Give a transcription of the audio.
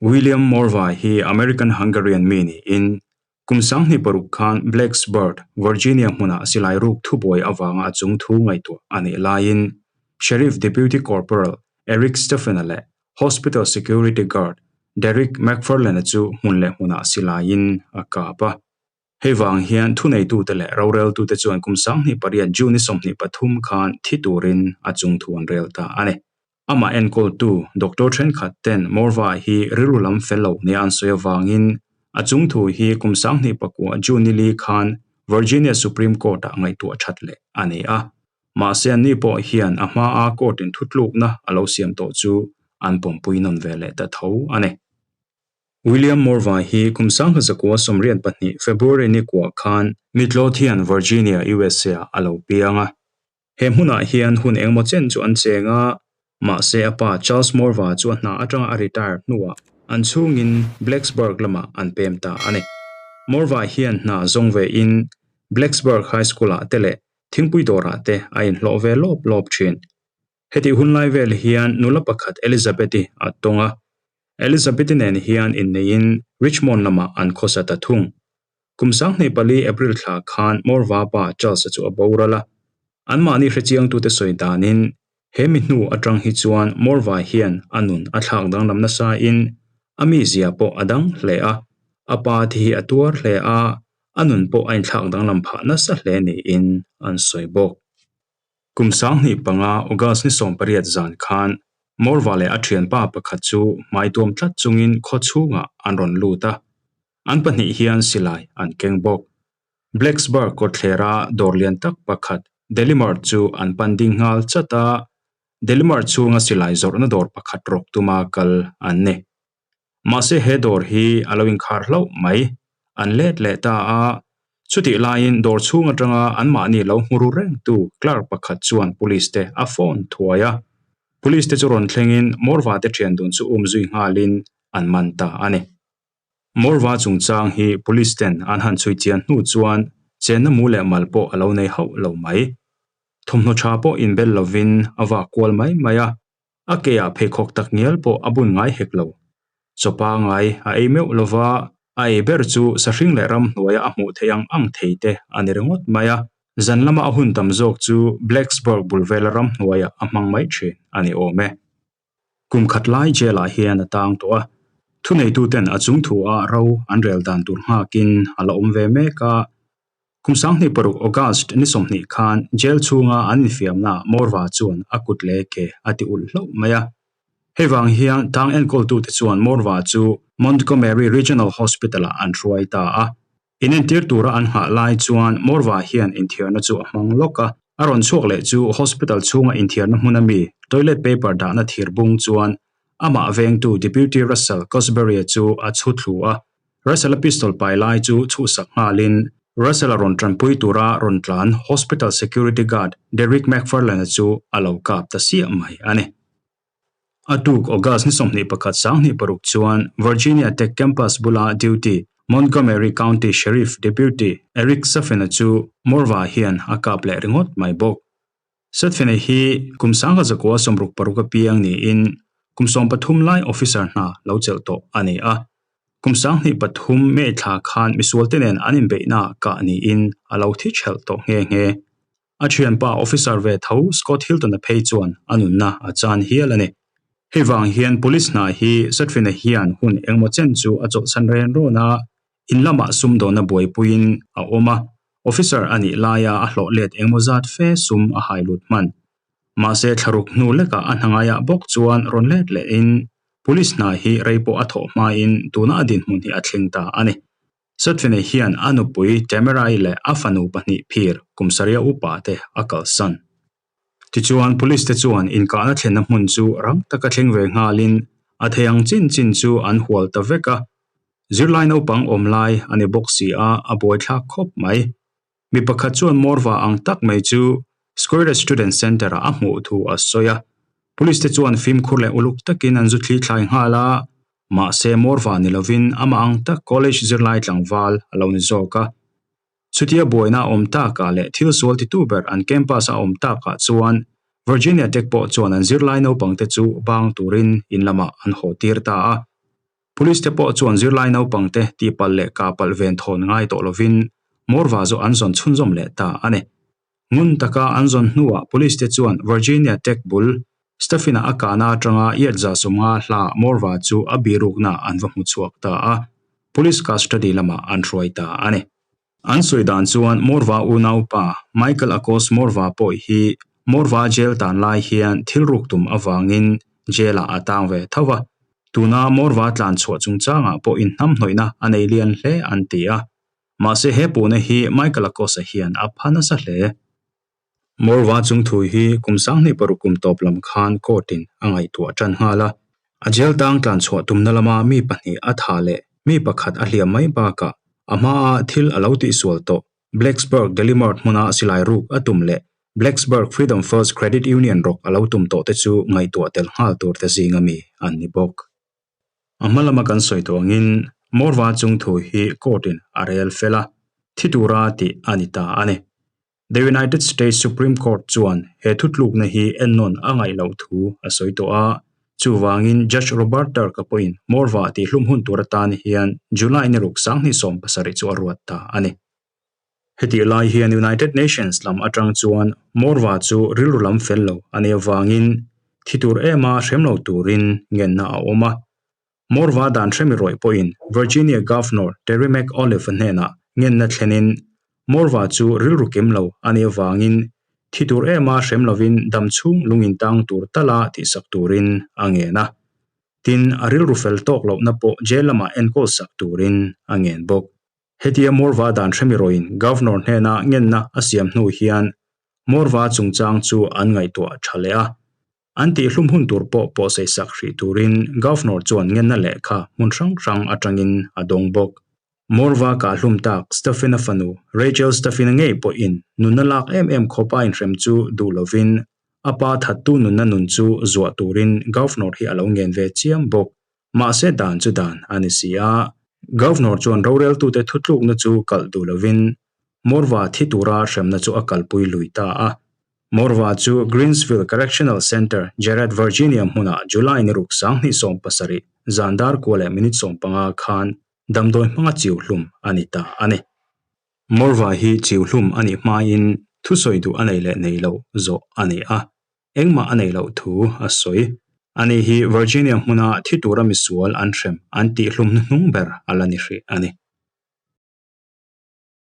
William Morva hi American Hungarian mi niin, kum 2006 khan Blacksburg, Virginia hmunah silai ruk thubuai avanga a chung thu ngaihtuah a nih laiin Sheriff Deputy Corporal Eric Stephen-a leh Hospital Security Guard Derek McFarlane-a chu hmun leh hmunah silaiin a kap a. Hei vang hian thuneitute leh roreltute chuan kum 2008 June 23 khan thi turin a chung thu an rel ta a ni. Amah enkawltu doctor thenkhat ten Morva hi rilru lam fel lo nia an sawi avangin a chung thu hi kum 2009 June ni li khan Virginia Supreme Court-ah ngaihtuah that leh a ni a. Mahse anni pawh hian a hmaa court-in thutlukna a lo siam tawh chu an pawmpui nawn ve leh ta tho a ni. William Morva hi kum 1982 February ni kuah khan Midlothian, Virginia, USA-ah a lo piang a. He hmunah hian hun engemaw chen chu an cheng a, mahse a pa Charles Morva chu a hna atanga a retire hnuah an chhungin Blacksburg lamah an pem ta a ni. Morva hian hna zawng vein Blacksburg High School-ah te leh thingpui dawrah te a inhlawh ve lawp lawp thin. Hetih hun lai vel hian nula pakhat Elizabeth-i a tawng a, Elizabeth-i nen hian inneiin Richmond lamah an khawsa ta thung. Kum 24 April thla khan Morva pa Charles-a chu a boral a, anmahni hrechiangtute sawi danin he mi hnu atang hi chuan Morva hian a nun a thlak danglam nasa in a mizia pawh a dang hle a, a pa thi hi a tuar hle a, a nun pawh a inthlak danglam phah nasa hle niin an sawi bawk. Kum 2005 August ni 18 zan khan Morva leh a thianpa pakhat chu hmai tuam tlat chungin khaw chhungah an rawn lut a, an pahnih hian silai an keng bawk. Blacksburg kawtthlera dawr lian tak pakhat Delimart chu an pan ding nghal chat a, Delimart chhunga silai zawrhna dawr pakhat rawk tuma kal an ni. Mahse he dawr hi a lo inkhar hlauh mai, an let leh ta a, chutih laiin dawr chhung atanga anmahni lo hmu ru rengtu clerk pakhat chuan police te a phone thuai a. Police te chu rawn thlengin Morva te thian dun chu um zui nghalin an man ta a ni. Morva chungchang hi police ten an han chhui chian hnu chuan chenna mu leh mal pawh a lo nei hauh lo mai. Thawmhnaw tha pawh inbel lovin a vak kual mai mai a. A keah pheikhawk tak ngial pawh a bun ngai hek lo. Chawpa ngai a ei meuh lova, a ei ber chu sahring leh ramhnuaia a hmuh theih ang ang thei te a ni ringawt mai a. Zan lama a hun tam zawk chu Blacksburg bul vela ramhnuaiah a hmang mai thin a ni awm e. Kum khat lai jail ah hian a tang tawh a, thuneituten a chung thu ah ro an rel dan tur nghakin a la awm ve mek a. Kum 26 August ni 20 khan jail chhunga an infiamna Morva chuan a kut leh ke a ti ulh hlauh mai a. Hei vang hian tang enkawltute chuan Morva chu Montgomery Regional Hospital-ah an hruai ta a. Inentir tura an nghah lai chuan Morva hian inthiarna chu a hmang lawk a. A rawn chhuak leh chu hospital chhunga inthiarna hmun ami toilet paper dahna thir bung chuan amah vengtu Deputy Russell Cosberry-a chu a chhu thlu a. Russell-a pistol pai lai chu chhuhsak nghalin Russell-a rawn tanpui tura rawn tlan hospital security guard Derrick McFarlane-a chu a lo kap ta siah mai a ni. A tuk August ni 21 26 chuan Virginia Tech campus bula duty Montgomery County Sheriff Deputy Eric Sutphin-a chu Morva hian a kap leh ringawt mai bawk. Sutphin-a hi kum 1966 a piang niin kum 13 lai officer hna lo chelh tawh a ni a. Kum 23 May thla khan misualte nen an inbeihna kah niin a lo thi thelh tawh nghe nghe. A thianpa officer ve tho Scott Hilton-a phei chuan a nunna a chan hial a ni. Hei vang hian police hna hi Sutphin-a hian hun engemaw chen chu a chawlhsan ren rawn a, in lamah sumdawnna buaipuiin a awm a, officer a nih laia a hlawh let engemaw zat fe sum a hai lut hman. Mahse thlaruk hnu lekah a hna ngaiah bawk chuan rawn let lehin police hna hi rei pawh a thawh hmain tuna a dinhmun hi a thleng ta a ni. Sutphin-a hian a nupui Tamara-i leh a fanu pahnih phir kum sarih a upa te a kalsan. Tichuan police te chuan inkahna thlenna hmun chu rang taka thleng ve nghalin a thei ang chin chin chu an hual ta vek a. Zirlai naupang awm lai a ni bawk si a, a buaithlak khawp mai. Mi pakhat chuan Morva ang tak mai chu Square Student Centre-ah a hmuh thu a sawi a. Police te chuan fimkhur leh uluk takin an zu thli thlai nghal a, mahse Morva ni lovin amah ang tak college zirlai tlangval a lo ni zawk a. Chutia buaina a awm takah leh thil sual titu ber an campus a awm takah chuan Virginia Tech pawh chuan an zirlai naupangte chu bang turin in lamah an haw tir ta a. Police te pawh chuan zirlai naupangte tihpalh leh kahpalh ven thawn ngai tawh lovin Morva chu an zawn chhunzawm leh ta a ni. Ngun taka an zawn hnuah Police te chuan Virginia Tech bul Stephen-a a kahna atanga yard 150 hla Morva chu a birukna an va hmu chhuak ta a, Police custody lamah an hruai ta a ni. An sawi dan chuan Morva unaupa Michael Akos Morva pawh hi Morva jail tan lai hian thil ruk tum avangin jail-ah a tang ve tho a, tuna Morva tlan chhuah chungchangah pawh inhnamhnawihna a nei lian hle an ti a. Mahse he puhna hi Michael Akos-a hian a pha nasa hle. Morva chungthu hi kum 2006 kum tawp lam khan court-in a ngaihtuah tan nghal a. A jail tang tlan chhuah tumna lama mi pahnih a tha leh mi pakhat a hliam mai bakah a hmaa thil a lo tihsual tawh Blacksburg Delimart hmuna silai ruk a tum leh Blacksburg Freedom First Credit Union rawk a lo tum tawh te chu ngaihtuah tel nghal tur te zinga mi an ni bawk. A hma lama kan sawi tawh angin Morva chungthu hi court-in a rel fel a, thi tura tih a ni ta a ni. The United States Supreme Court chuan he thutlukna hi ennawn a ngaih loh thu a sawi tawh a, chuvangin Judge Robert Turk-a pawhin Morva tihhlum hun tur atan hian July ni ruk 2017 chu a ruat ta a ni. Hetih lai hian United Nations lam atang chuan Morva chu rilru lam fel lo a nih avangin thi tur ema hrem lo turin ngenna a awm a. Morva dan hremi rawih pawhin Virginia Governor Terry McAuliffe hnenah ngenna thlenin Morva chu rilru kim lo a nih avangin thi tur ema hrem lovin dam chhung lungin tang tur tala tihsak turin a ngen a. Tin, a rilru fel tawk lohna pawh jail lamah enkawl sak turin a ngen bawk. Hetia Morva dan hremi rawhin Governor hnena ngenna a siam hnu hian Morva chungchang chu an ngaihtuah tha leh a. An tihhlum hun tur pawh pawhsei sak hrih turin Governor chuan ngenna lehkha hmun hrang hrang atangin a dawng bawk. Morva kahhlum tak Stephen-a fanu Rachel Stephen-a ngei pawhin nunna lak em em khawp a inhrem chu duh lovin a pa thattu nunna nun chu zuah turin Governor hi a lo ngen ve chiam bawk. Mahse dan chu dan a ni si a, Governor chuan roreltute thutlukna chu kalh duh lovin Morva thi tura hremna chu a kalpui lui ta a. Morva chu Greensville Correctional Center, Jarratt, Virginia hmunah July ni ruk 2017 zan dar kua leh minute 15 khan damdawi hmanga chiu hlum a ni ta a ni. Morva hi chiu hlum a nih hmain thusawi duh a nei leh nei lo zawh a ni a, engmah a nei loh thu a sawi. Ani hi Virginia hmuna thi tura misual an hrem an tih hlum hnuhnung ber a la ni hrih a ni.